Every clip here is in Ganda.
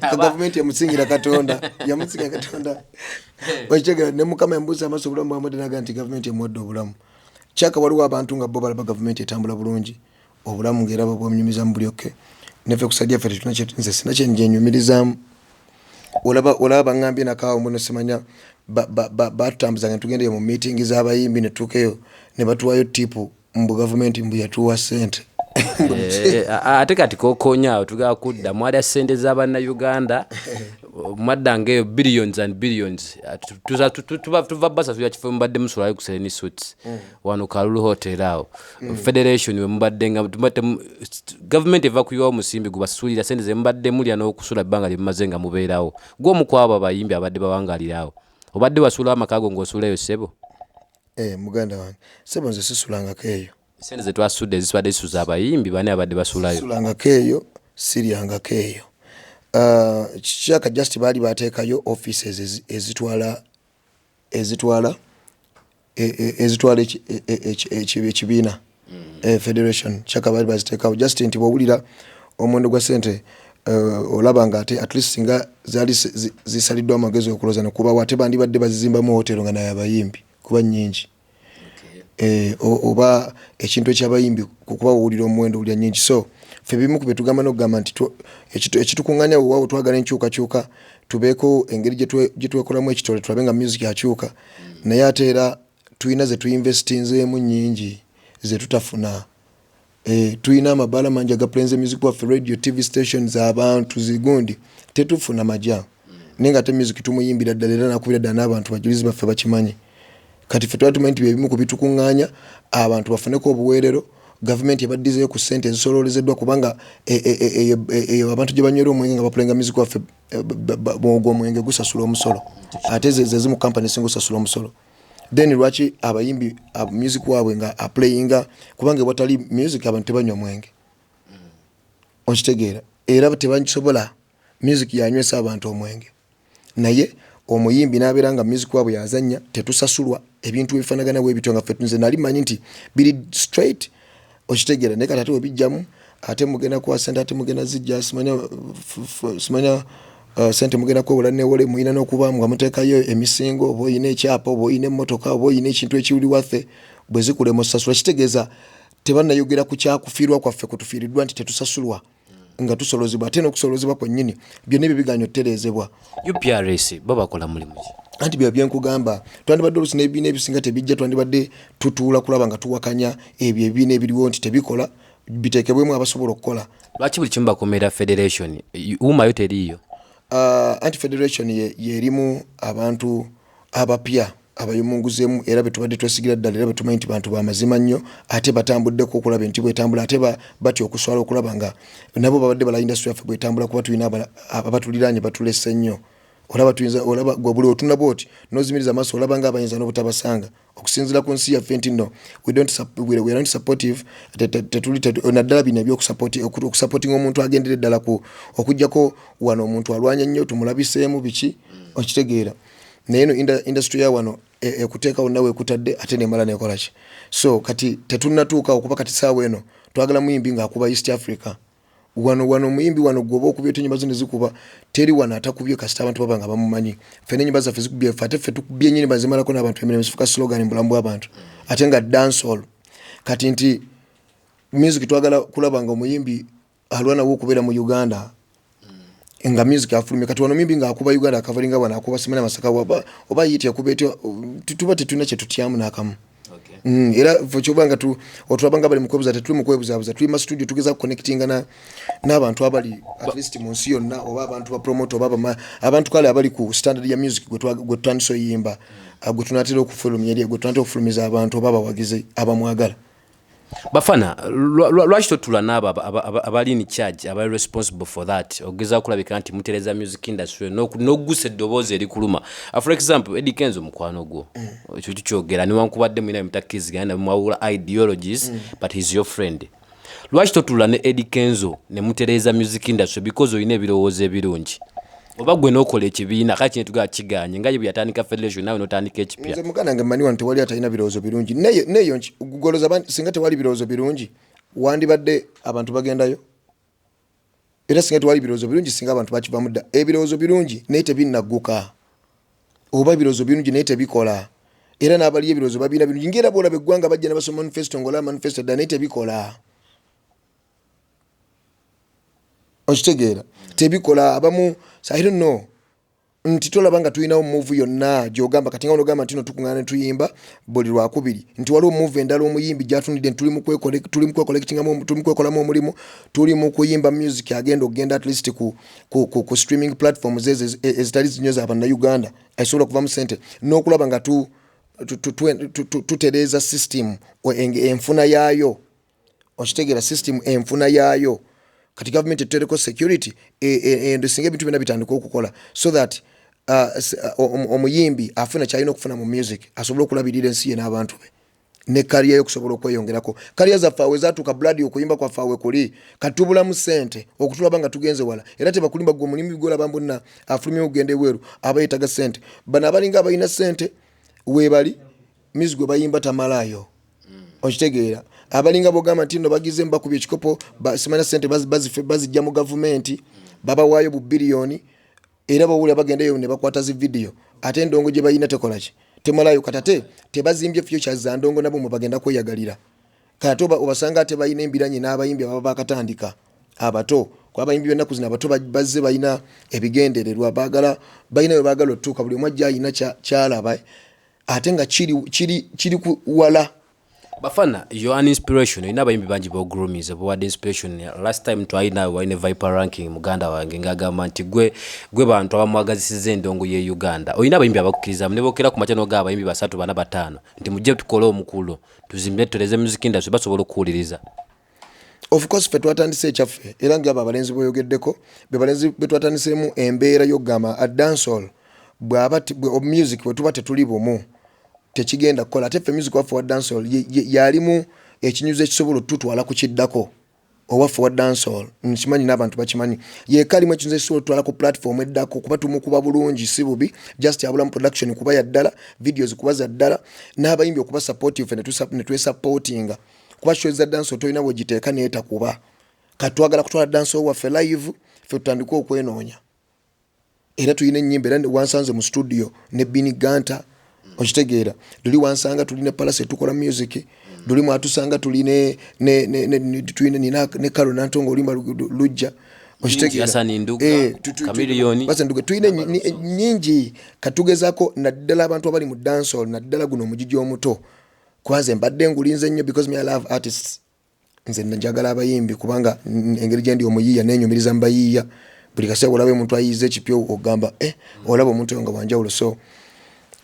Gavumenti yamusingira Katonda, yamusingira Katonda. Okitegera? Ne Mukama yambuusa amaaso, obulamu bwamwadde, naga nti gavumenti emuwadde obulamu. Kyaka waliwo abantu nga bo balaba gavumenti etambula bulungi, obulamu ngaera babwemnyumizamu buli okke. Neffe ku side yaffe tetulina nze sina kyenjenyumirizaamu. Olaba baŋŋambye nakaawo muno, simanya batutambuza nga tugendeyo mu meeting z'abayimbi, ne tutuukeyo ne batuwayo tip mbu gavumenti mbu yatuwa sente. Eh, ate kati kokonya awo, tugala kudda mwalya sente z'abannayuganda, mwaddanga eyo billions and billions. Ah, tuva basasulira kifo mubadde musulayo ku Serena Suites wano Kalulu Hotel awo, federation we mubadde nga gavumenti eva kuyiwawo omusimbi gubasasulira sente ze mubadde mulya n'okusula ebbanga lye mumaze nga mubeerawo. Gw'omu ku abo abayimbi abadde bawangalira awo, obadde wasuulawo amaka go ng'osuula eyo, ssebo? Eh, muganda wange, sebo, nze sisulangako eyo. Sente ze twasudde zibadde zisuza abayimbi bani abadde basulayo? Sisulangako eyo, siryangako eyo. Kyaka just baali bateekayo offices ezitwala ekibiina, federation. Kyaka baali baziteekawo just nti bwowulira omuwendo gwa sente, olaba nga ate at least nga zaali zisaliddwa amagezi okulooza nekubawo, ate bandibadde bazizimbamu hotero nga naye abayimbi kuba nnyingi. Oba ekintu ekyabayimbi kuba owulira omuwendo, owulira nnyingi. So ffe bimu ku byetugamba n'okugamba nti ekitukuŋŋanya weewaawo twagala enkyukakyuka, tubeeko engeri gye twekolamu ekitole, tulabe nga music akyuka. Naye ate era tulina ze tuinvestinzeemu nnyingi ze tutafuna. Tulina amabaala mangi agapulenze music waffe, radio, TV stations, abantu zigundi, tetufuna maja. Naye nga ate music tumuyimbira ddala, era nakubira ddala n'abantu bajulizi baffe bakimanyi. Kati ffe twali tumanyi nti byebimu ku bitukuŋŋaanya abantu bafuneko obuweerero, gavumenti ebaddizeyo ku ssente ezisololezeddwa, kubanga eyo abantu gye banywera omwenge nga bapulenga music waffe, ogwo omwenge gusasula omusolo, ate ze zimu kampani esinga osasula omusolo. Then lwaki abayimbi music waabwe nga aplayinga? Kubanga ewatali music abantu tebanywa mwenge, okitegeera? Era tebasobola, music yanywesa abantu omwenge. Naye omuyimbi n'abeera nga music waabwe yazanya, tetusasulwa, ebintu ebifaanagana bwe bityo, nga ffe nze nali manyi nti biri straight, okitegeera? Naye kati ate webijjamu, ate mugenda kuwa sente, ate mugenda zijja, simanya sente mugenda kwewola newole, muyina n'okuba nga muteekayo emisingo, oba oyina ekyapa, oba oyina emmotoka, oba oyina ekintu ekiri waffe, bwe zikulema osasula, kitegeeza tebannayogera ku kyakufiirwa kwaffe kutufiiriddwa nti tetusasulwa nga tusolozebwa, ate n'okusolozebwa kwennyini byonna ebyo biganya otutereezebwa. UPRS bo bakola mulimu ki? Anti byo byenkugamba, twandibadde oluusi n'ebibiina ebisinga tebijja, twandibadde tutuula kulaba nga tuwakanya ebyo ebibiina ebiriwo nti tebikola, biteekebwemu abasobola okukola. Lwaki buli kimu bakomera federation? UMA yo teriiyo? Anti federation yerimu abantu abapya abayumunguzeemu, era betubadde twesigira ddala, era betumanyi nti bantu bamazima nnyo, ate batambuddeko okulaba enti bwetambula, ate batya okuswala okulaba nga nabo babadde bala industry yaffe bwetambula, kuba tulina abatuliraanye batulese nnyo. Olaba tuyinza, olaba gwe buli otunula bwoti nozimiriza amaaso, olaba nga abayinza n'obutabasanga okusinziira ku nsi yaffe nti no, we don't we are not supportive. Tetuli naddala bino ebyokusupportinga omuntu agendera eddala ku okugjako wano omuntu alwanya nnyo tumulabiseemu biki, okitegeera? Naye eno industry ya wano ekuteeka wonna weekutadde, ate nemala nekola ki. So kati tetunnatuuka, okuba kati saawa eno twagala muyimbi ng'akuba East Africa. Wano wano omuyimbi wano gwoba okubye otya, enyimba zo nezikuba, teri wano atakubye, kasita abantu baba nga bamumanyi. Ffe n'enyimba zaffe zikubye ffe, ate ffe tukubye enyimba zimalako n'abantu emirembe, zifuuka slogan mu bulamu bw'abantu, ate nga dancehall. Kati nti music twagala kulaba nga omuyimbi alwanawo okubeera mu Uganda nga music afulumye. Kati wano muyimbi ng'akuba Uganda, akavalinga wano, akuba simanya Masaka oba yiti akuba etya, tuba tetulina kyetutyamu n'akamu. Era ffe kyoba nga otulaba nga bali mu kwebuza, tetuli mu kwebuzaabuza, tuli ma studio tugeza kuconnectinga n'abantu abali at least mu nsi yonna, oba abantu ba promoter, oba abantu kale abali ku standard ya music gwe tutandise oyimba, gwe tunatera okufulumya eri, gwe tunatera okufulumiza abantu oba abawagizi abamwagala. Bafana, lwaki totula n'abo abali in charge, abali responsible for that, okugeza kulabika nti mutereza music industry n'okugusa eddoboozi erikuluma? For example, Eddie Kenzo mukwano gwo, ekyo tukyogera, newankubadde mulina byemutakkiriziganya namwawula ideologies, but he's your friend. Lwaki totula ne Eddie Kenzo ne mutereeza music industry, because olina ebirowoozo ebirungi, oba gwe n'okola ekibiina kale kine tugala kiganye nga ye bwe yatandika federation, naawe n'otandika ekipya? Nze muganda wange mmanyi wano tewali atalina birowoozo birungi. Neyo goloza singa tewali birowoozo birungi, wandibadde abantu bagendayo. Era singa tewali birowoozo birungi, singa abantu bakivamu dda. Ebirowoozo birungi naye tebinnagguka, oba ebirowoozo birungi naye tebikola. Era n'abali ebirowoozo babirina birungi, ngaera bwolaba eggwanga bajja ne basoma manifesto, ngaolaba manifesto dda naye tebikola. Okitegeera? Tebikola. Abamu, I don't know, nti tolaba nga tulinawo move yonna gyogamba kati nga onogamba nti no tukuŋŋaana ne tuyimba buli lwakubiri, nti waliwo move endala omuyimbi gyatunidde nti tuli mu kwecollectingamu, tuli mu kwekolamu omulimu, tuli mu kuyimba music agenda okugenda at least ku streaming platforms ezo ezitali zinyo za Bannayuganda, esobola okuvamu sente, n'okulaba nga tutereeza system enfuna yaayo. Okitegeera? System enfuna yaayo. Kati gavumenti etutereko security endo, singa ebintu byonna bitandika okukola so that omuyimbi afuna kyalina okufuna mu music, asobole okulabirira ensi ye n'abantu be ne career yo okusobola okweyongerako. Career zaffe awe zatuuka blood, okuyimba kwaffe awe kuli kati tubulamu sente okutulaba nga tugenze wala. Era tebakulimba gwe omulimi gwolaba mbunna afulumye okugenda ebweru aba yeetaga sente. Bano abalinga abalina sente weebali, music gwe bayimba tamalaayo. Okitegeera? Abalinga bogamba nti no bagize bakubye ekikopo, simanya sente bazijja mu gavumenti, babawaayo bu biliyoni, era bawulira bagendayo ne bakwata zi video, ate endongo gye balina tekolaki, temalayo. Kati ate tebazimbye futures za ndongo, nabo mwe bagenda kweyagalira. Kati ate obasanga ate balina embiranye n'abayimbi ababa bakatandika abato, kuba abayimbi b'ennaku zino abato bazze balina ebigendererwa, baagala balina we baagala otutuuka. Buli omu ajja alina kyalaba ate nga kiri ku wala. Bafana, you're an inspiration. Olina abayimbi bangi bogroominze, bowadde inspiration. Last time twalina walina Viper Ranking, muganda wange, ng'agamba nti gwe bantu abamwagazisiza endongo ye Uganda. Olina abayimbi abakukkirizamu ne bookera ku makya n'ogaba abayimbi basatu, bana, bataano nti mujje tukole omukulu, tuzimbe, tutereze music industry, basobola okuwuliriza? Of course, ffe twatandise ekyaffe, era ngabo abalenzi boyogeddeko be balenzi be twatandiseemu embeera y'okugamba a dancehall bw'aba music bwe tuba tetuli bumu tekigenda kukola. Ate ffe music waffe wa dancehall yalimu ekinyuzi ekisobola otutwala ku kiddako. Owaffe wa dancehall nkimanyi n'abantu bakimanyi, yeka alimu ekinyuzi ekisobola otutwala ku platform eddako, kuba tumukuba bulungi, si bubi, just abulamu production kuba ya ddala, videos kuba za ddala, n'abayimbi okuba supportive, ffe ne twesupportinga, kuba show za dancehall tolina bwegiteeka neetakuba. Kati twagala kutwala dancehall waffe live, ffe tutandike okwenoonya. Era tulina ennyimba, era wansanze mu studio ne Bini Ganta. Okitegeera? Luli wansanga tuli ne Palase tukola music, luli mwatusanga tuli ne tulina nina ne Kalo Nantongo, oluyimba lujja. Okitegeera? Hassan Nduga, Eh, Chameleone. Hassan Nduga, tulina nyingi. Katugezaako naddala abantu abali mu dancehall, naddala guno omugigi omuto, kuba nze mbadde ngulinze nnyo because me, I love artists. Nze njagala abayimbi kubanga engeri gyendi omuyiiya, nenyumiriza mu bayiiya. Buli kaseera olaba omuntu ayiiza ekipya ogamba, eh, olaba omuntu oyo nga wanjawulo. So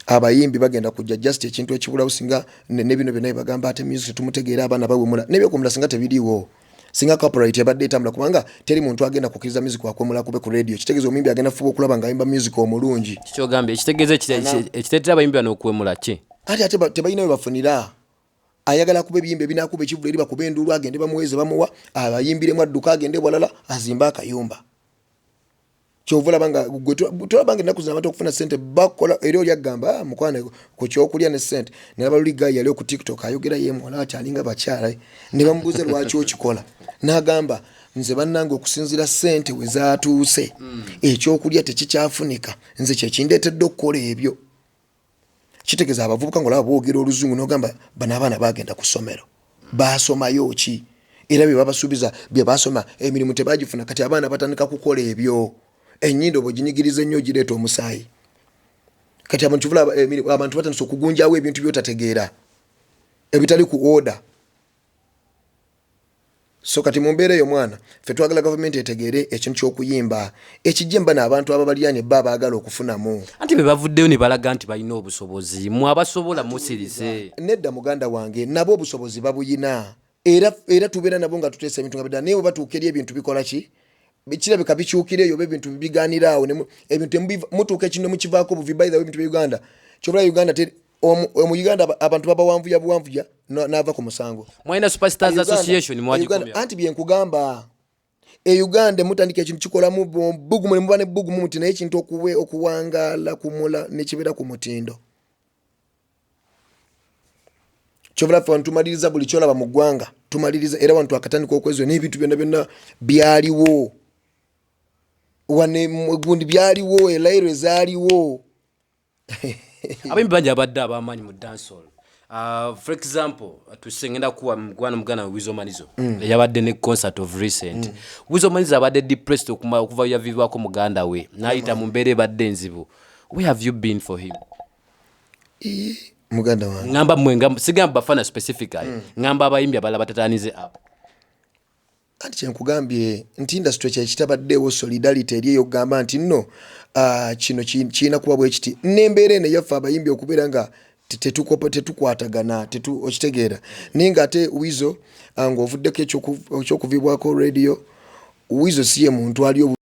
abayimbi bagenda kujja, just ekintu ekibulawo singa ne bino byonna byebagamba ate music tumutegeera, abaana bawemula n'ebyokwemula, singa tebiriiwo, singa copyright ebadde etambula, kubanga teri muntu agenda kukkiriza music wakwemula kube ku radio. Kitegeeza omuyimbi agenda fuba okulaba ng'ayimba music omulungi. Kikyogambye ekitegeeza ekiteetera abayimbi bano okuwemula ki? Ate ate tebalina we bafunira. Ayagala kuba ebiyimba ebinakuba ekivulu eri bakuba enduulu, agende bamuweeze, bamuwa abayimbiremu, adduka agende walala azimbe akayumba. Kyova olaba nga gwe tolaba nga ennaku zino abantu okufuna sente bakola, era oli agamba, "Ah, mukwano ku kyokulya ne sente." Nalaba luli guy yali oku TikTok ayogera ye muwala akyalinga bakyala, ne bamubuuza lwaki okikola, n'agamba, "Nze bannange okusinziira sente we zaatuuse, ekyokulya tekikyafunika, nze kyekindeetedde okukola ebyo." Kitegeeza abavubuka ngaolaba boogera oluzungu nogamba bano abaana bagenda ku ssomero, basomayo ki? Era bye babasuubiza bye basoma, emirimu tebagifuna. Kati abaana batandika kukola ebyo. Ennyindo bweginyigiriza ennyo gireeta omusaayi. Kati abantu kivula abantu batandise okugunjawo ebintu byotategeera ebitali ku order. So kati mu mbeera eyo, mwana, ffe twagala gavumenti etegeere ekintu ky'okuyimba ekijja emba n'abantu ababaliraanye bo abaagala okufunamu. Anti be bavuddeyo ne balaga nti balina obusobozi, mwe abasobola musirise. Nedda muganda wange, nabo obusobozi babuyina, era tubeera nabo nga tuteesa ebintu nga biddala, naye bwe batuuka eri ebintu bikola ki, kirabika bikyukira eyo oba ebintu bigaanira awo ebintu mutuuka ekintu ne mukivaako buvi. By the way, ebintu bya Uganda, kyobula Uganda mu Uganda abantu babawanvuya buwanvuya n'ava ku musango. Mwalina Superstars Association, mwagikomya. Anti byenkugamba, e Uganda mutandika ekintu kikolamu bugumu ne muba ne bugumu muti, naye ekintu okuwangaala kumula nekibeera ku mutindo. Kyobula ffe wano tumaliriza buli kyolaba mu ggwanga tumaliriza, era wano twakatandika okwezi n'ebintu byonna byonna byaliwo. Wane gundi byaliwo, elairo ezaaliwo. Abayimbi bangi abadde ab'amaanyi mu dancehall. For example, tuse ngenda kuwa mugwana muganda we Weasel Manizo, eyabadde ne concert of recent. Weasel Manizo abadde depressed okuva yaviibwako muganda we, n'ayita mu mbeera ebadde enzibu. Where have you been for him? Ii, muganda wange. Ngamba mmwe, sigamba bafana specifically, ngamba abayimbi abalala batatanize up. Anti kyenkugambye nti industry kyekitabaddeewo solidarity eri eyokugamba nti nno kino kirina kuba bwe kiti, n'embeera eno eyaffe abayimbi okubeera nga tetukwatagana, okitegeera? Naye ngaate Weasel, ng'ovuddeko ekyokuviibwako Radio, Weasel si ye muntu ali.